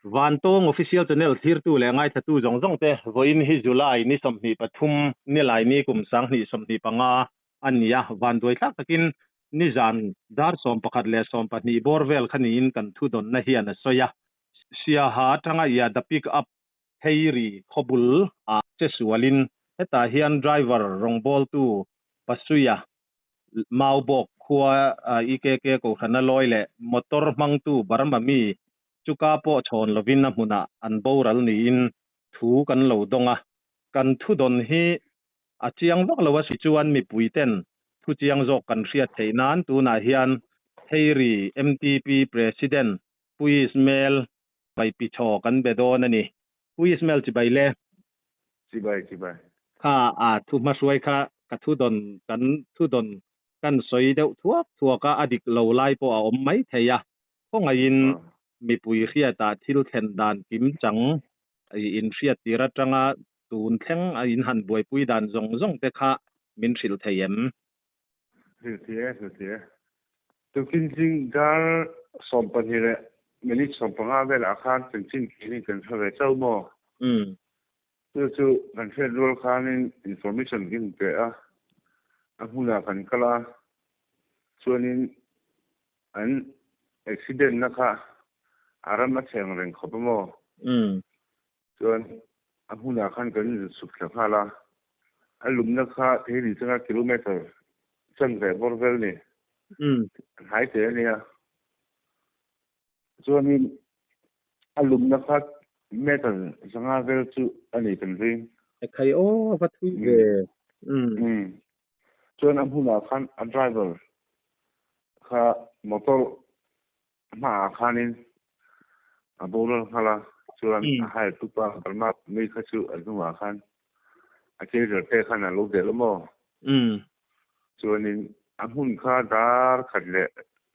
Vantawng Official Channel thlirtu leh ngaithlatu zawng zawng te vawiin hi July ni 23 Nilaini kum 2025 a ni a, vanduai thlak takin nizan dar 11:20 bawr vel kha niin kan thudawnna hian a sawi a. Siaha atanga ia the pick up Theiri khawbul ah che sualin hetah hian driver rawngbawltu Pasuia Maubawk khua EKK Kohhrana lawi leh motor hmangtu Burma mi chuka pawh chhawn lovin a hmunah an boral niin thu kan lo dawng a. Kan thudawn hi a chiang vak lo a si chuan mipui ten thu chiang zawk kan hriat theih nan tunah hian Theiri MTP President Pu Ismail Vaipichhaw kan be dawn a ni. Pu Ismail chibai le. Chibai, chibai. Kha a thu hmahruai kha ka thudawn kan thudawn kan sawi deuh thuak thuak a, a dik lo lai pawh a awm mai thei a. Khawngaihin mipui hriatah thil thlen dan kim chang in hriat tir atanga tun thleng a in han buaipui dan zawng zawng te kha min hrilh thei em? Hrilh thei e, hrilh thei e. Tukin zing dar 12 leh minute 15 velah khan chanchin kinin kan hre ve chauh maw? Chu chu kan hriat rual khanin information kan pe a, a hmunah kan kal a, chuanin an accident na kha a ram a chheng reng khawp a maw? Chuan a hmunah khan kan inzut thla nghal a, a lumna kha thei changa kilometer chanve bawr vel ni hnai te a nia. Chuanin a lumna kha meter 500 vel chu a ni kan ring. Ekhai aw a va thui ve. Chuan a hmunah khan a driver kha motor hmaah khanin a boral nghal a, chuan a hire tupa Burma mi kha chu a hnungah khan a chaser te khan a lo delh a maw? Chuanin a hmun kha dar khat leh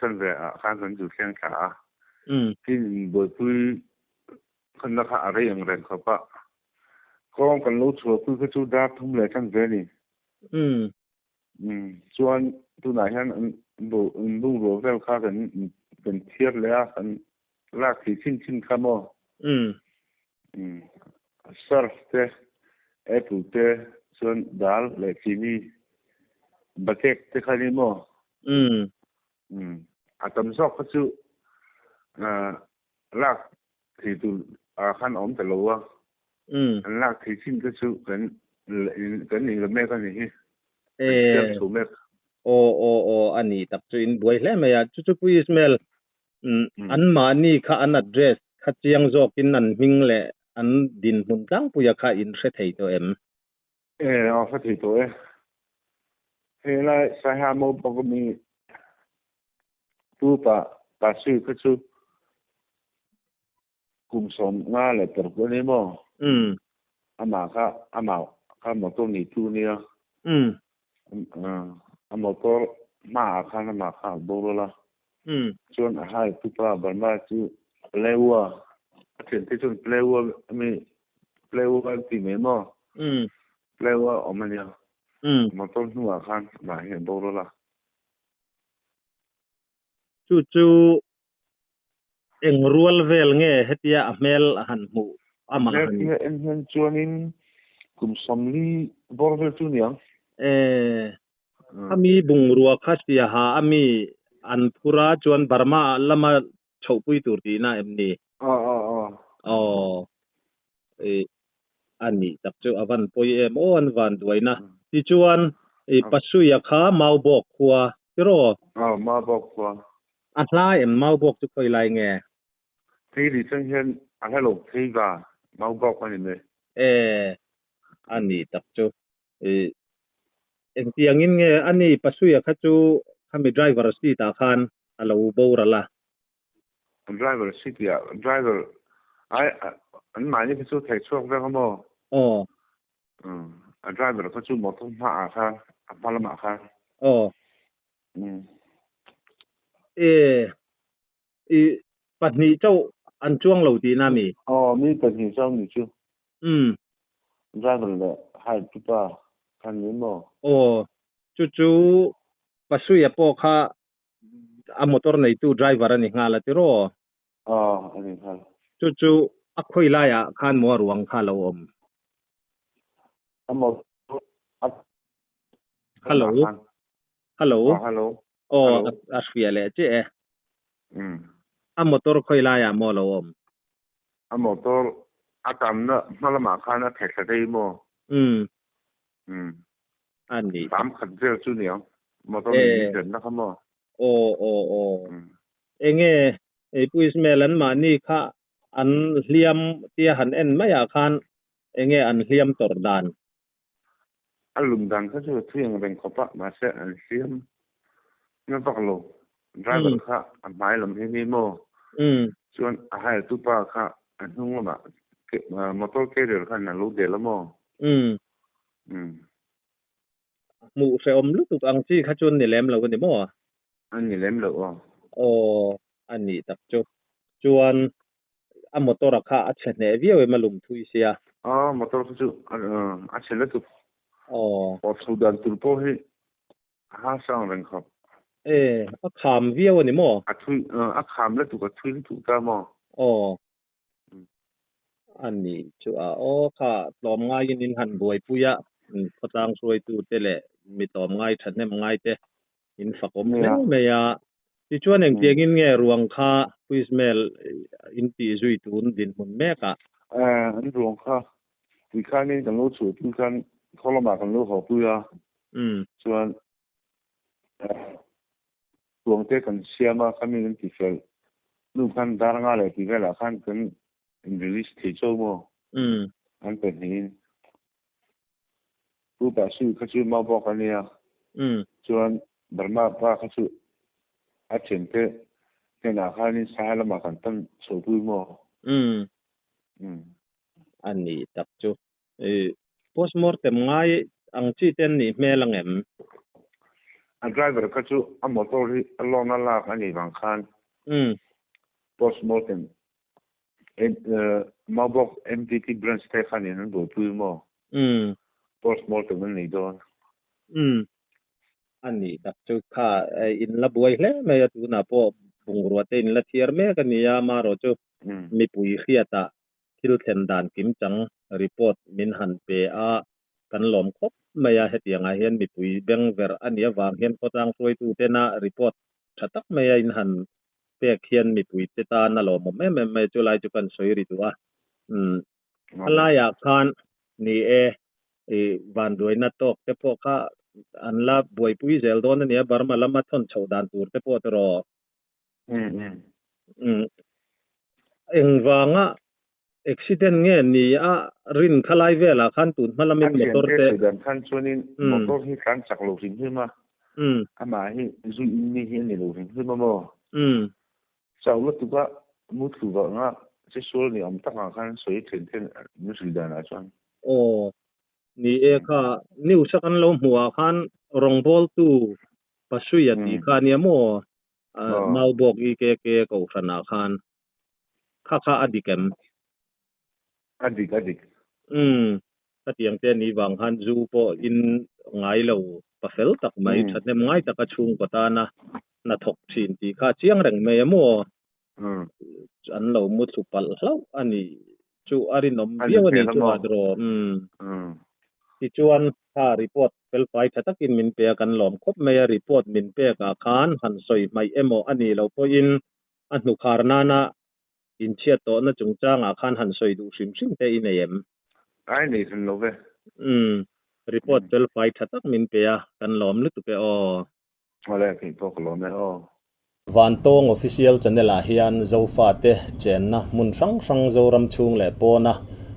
chanve ah khan kan zu thleng thla a, tin inbuaipui khanna kha a rei ang reng khawp a, kawng kan lo chhuahpui kha chu dar thum leh chanve a ni. Chuan tunah hian an bungrua vel kha kan kan thiar leh a, kan lak thei chin chin kha maw? Surf te, apple te, chuan dal leh chini, batek te kha ni maw? A tam zawk kha chu lak thei tur ah khan a awm ta lo a, an lak thei chin te chu kan kan inla mek a ni hi, kan siam chho mek. Aw aw aw a ni tak chu in buai hle mai a, chu chu Pu Ismail an mahni kha an address kha chiang zawkin an hming leh an dinhmun tlangpuia kha in hre thei tawh em? E aw hre thei tawh e, hei lai Saiha Mobawk ami Tu pa Pasui kha chu kum 56 a ni maw? Amah kha amah kha motor neitu a nia. A motor hmaah khan amah kha a boral a. Chuan a hai tu pa Burma chu Paleua a thiante chuan Paleua ami Paleua an ti mai maw? Paleua a awm a nia. Motor hnuah khan amah hi a boral a. Chu chu eng rual vel nge hetia a hmel a han hmuh amah han. Hmel hi en hian chuanin kum 40 bawr vel chu niang. E ami bungrua kha siaha ami an phur a chuan Burma ah lama chhohpui tur tihna em ni? Aw aw aw. Aw e a nih tak chu a van pawi em aw an van duaina. Tichuan i Pasuia kha Maubawk khua tiraw? Aw Maubawk khua. A hla em Maubawk chu khawi lai nge? Thei ri chang hian a hla lo phei va Maubawk a ni mai. E a nih tak chu i engtiangin nge a ni Pasuia kha chu khami driver seat ah khan a lo boral a. Driver seat ah driver ai an mahni kha chu thei chhuak vek a maw? Aw. A driver kha chu motor hma ah khan a hma lamah khan. Aw. E i pahnih chauh an chuang lo tihna mi? Aw mi pahnih chauh ni chu. Driver leh hire tupa khan ni maw? Aw chu chu Pasuia pawh kha a motor neitu driver a ni nghal a tiraw? Aw a ni nghal. Chu chu a khawi laiah khan maw a ruang kha a lo awm? A motor a Hello. Hello. Hello. Aw a hria leh che e. A motor khawi laiah maw a lo awm? A motor a tamna hma lamah khan a theh thla daih maw? A ni. Tam khat vel chu niang. Motor in tlenna kha maw? Aw aw aw. Enge Pu Ismail an mahni kha an hliam tia han en maiah khan enge an hliam tawrh dan? A lum dan kha chu a thui ang reng khawp a, mahse an hliam na vak lo. Driver kha a hmai lam hi ni maw? Chuan a hire tu pa kha a hnung lamah motor carrier khan a lo del a maw? Hmuh hrehawm lutuk ang chi kha chuan ni lem lo a ni maw? A ni lem lo aw. Aw, a nih tak chu. Chuan a motor a kha a chhe hneh viau em a lum thui sia? Aw, motor kha chu a chhe lutuk. Aw. Aw chho dan tur pawh hi a ha sang reng khawp. E, a kham viau a ni maw? A thui, a kham lutuk, a thui lutuk ta maw? Aw. A nih chu a aw kha tlawm ngaiin in han buaipui a, khawtlang hruaitute leh mi tlawm ngai thahnem ngaite in fakawm hle mai a. Tichuan engtiangin nge ruang kha Quizmail in tih zui tun dinhmun mek ah? An ruang kha tuikhanin kan lo chhuah pui khan khaw lamah kan lo haw pui a, chuan Tuangte kan siam a, khami kan ti fel hnu khan dar nga leh tih velah khan kan in release thei chauh maw? An pahnihin Pu Pasui kha chu mau bawk a nia, chuan Burma pa kha chu a thiante hnenah khanin Saiha lamah kan pan chhohpui maw? A nih tak chu. Postmortem ngai ang chi te an nih hmel ang em? A driver kha chu a motor hi a loan a lak a nih vang khan postmortem Maubawk MTT branch te khan in an buaipui maw? Postmortem an nei dawn. A nih tak chu kha in la buai hle mai a, tunah pawh bungrua te in la thiar mek a nia, amaherawh chu mipui hriatah thil thlen dan kimchang report min han pe a, kan lawm khawp mai a, hetiangah hian mipui beng verh a nih avang hian khawtlang hruaitutena report tha tak maia in han pek hian mipuite tan a lawmawm em em mai a, chulai chu kan sawi ri duh a. Umm a laiah khan ni e, i vanduaina tawk te pawh kha an la buaipui zel dawn a nia, Burma lama thawn chhoh dan tur te pawh tiraw. Umm engvanga accident nge ni a rin kha lai velah khan tun hma lamin motor te. A thiante dan khan chuanin motor hi tlan chak lo hrim hrim a, amah hi zu in mi hi a ni lo hrim hrim a maw? Chau lutuk a mu thlu vanga che sual ni awm takah khan sawi then then min hrilh danah chuan. Aw ni e kha news a kan lo hmuh ah khan rawngbawltu Pasuia tih kha ania maw? Maubawk EKK kohhranah khan kha kha a dik em? A dik, a dik. Umm, khatiang te ni vang khan zu pawh in ngai lo pa fel tak mai, thahnem ngai taka chhungkaw tana hnathawk thin tih kha a chiang reng mai em aw? An lo mu thlu palh hlauh a nih chu a rinawm viau a nih chu a draw. Umm. Tichuan kha report felfai tha takin min pe a, kan lawm khawp mai a, report min pek ah khan han sawi hmaih emaw a nih loh pawhin a hnukhar nana inchhiat tawhna chungchangah khan han sawi duh hrim hrim te i nei em? Ai nei hran lo ve. Umm. Report felfai tha tak min pe a, kan lawm lutuk e aw. Awle, kei pawh ka lawm e aw. Vantawng Official Channel ah hian Zofate chenna hmun hrang hrang Zoram chhung leh pawna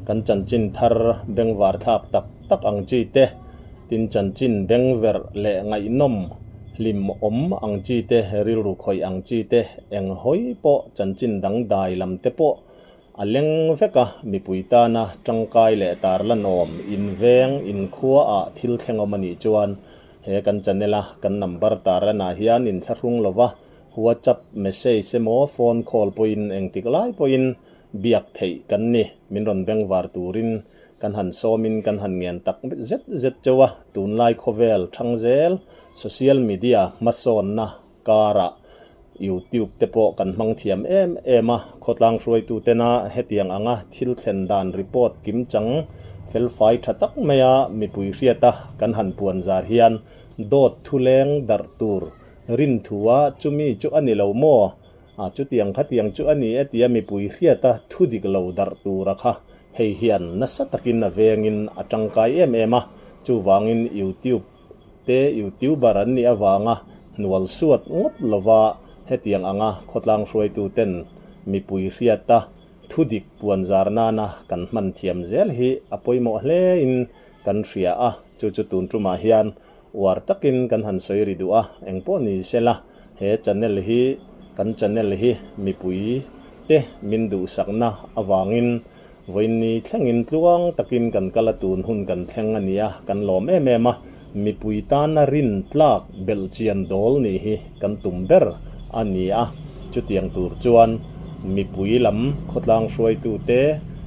kan chanchin thar bengvar thlak tak tak ang chi te, tin chanchin bengverh leh ngaihnawm hlim awm ang chi te, rilru khawih ang chi te, eng hawi pawh chanchin dangdai lam te pawh a leng vek a, mipui tana tangkai leh tarlanawm inveng inkhua ah thil thleng awm a nih chuan He kan channel a kan number tarlanah hian inthlahrung lova WhatsApp message emaw phone call pawhin engtik lai pawhin biak theih kan ni. Min rawn bengvar turin kan han sawmin kan han ngen tak zet zet cheu a, tunlai khawvel thang zel social media hmasawnna karah. YouTube te pawh kan hmang thiam em em a, khawtlang hruaitu tena hetiang anga thil thlen dan report kimchang felfai tha tak maia mipui hriata kan han puan zar hian dawt thuleng darh tur rinthua chumi chu a ni lo maw? A, chutiang khatiang chu a ni e tia mipui hriata thu dik lo darh tura kha hei hian nasa takin a vengin a tangkai em em a, chuvangin YouTube te YouTuber an nih avanga hnual suat ngawt lova hetiang anga khawtlang hruaitu ten mipui hriata thu dik puan zar nana kan hman thiam zel hi a pawimawh hle in kan hria a, chu chu tun tumah hian uar takin kan han sawi ri duh a, engpawh ni sela he channel hi kan channel hi mipui te min duhsakna avangin Vawiinni thlengin tluang takin kan kal a tun hun kan thleng a nia, kan lawm em em a, mipui tana rin tlak belhchian dawl nih hi kan tum ber a ni a, chutiang tur chuan mipui lam khawtlang hruaitute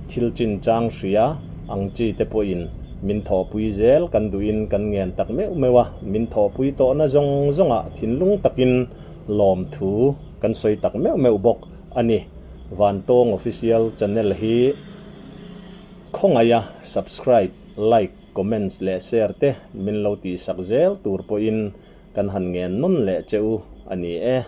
thil chinchang hria ang chi te pawhin min thawhpui zel kan duhin kan ngen tak meuh meuh a, min thawhpui tawhna zawng zawngah thinlung takin lawmthu kan sawi tak meuh meuh bawk a ni. Vantawng Official Channel hi khawngaih a subscribe, like, comments leh share te min lo tihsak zel tur pawhin kan han ngen nawn leh che u a ni e.